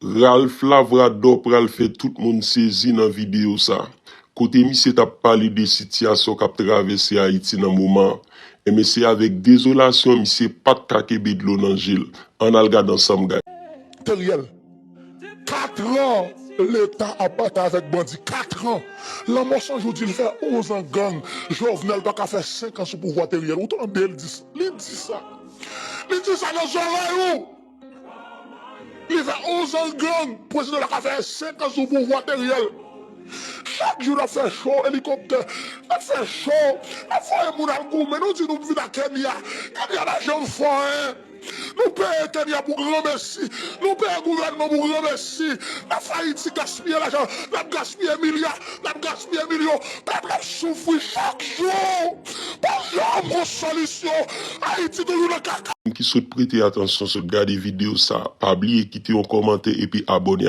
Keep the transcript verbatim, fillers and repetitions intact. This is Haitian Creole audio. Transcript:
Ralph Lavrador pral fè tout moun sezi nan videyo sa. Kote misye t ap pale de sitiyasyon k ap travèse Ayiti nan moman an, enben se avèk dezolasyon misye pa t ka kenbe dlo nan je l. Ann al gade ansanm, guys. Teriel. Katran Leta ap batay avèk bandi. Katran. Lanmò Sanjou di l fè onz an gang. Jovenel pa ka fè senk an sou pouvwa, Teriel. Ou tande l di sa. Li di sa. Li di sa nan zòrèy ou. Li fè onz an gang. Prezidan pa ka fè senk an sou pouvwa, Teriel. Chak jou n ap fè cho, elikoptè. N ap fè cho. N ap voye moun al goumen. Nou di nou vin a Kenya. Kenya pa janm fè anyen. Nou peye Kenya pou granmesi. Nou peye gouvènman pou granmesi. N ap fè Ayiti gaspiye lajan. N ap gaspiye milya. N ap gaspiye milyon. Pèp la ap soufri chak jou. Pa janm gon solisyon. Ayiti toujou nan kaka. Ki sot prete atansyon, sot gade videyo sa, pa bliye kite yon kòmantè epi abòne.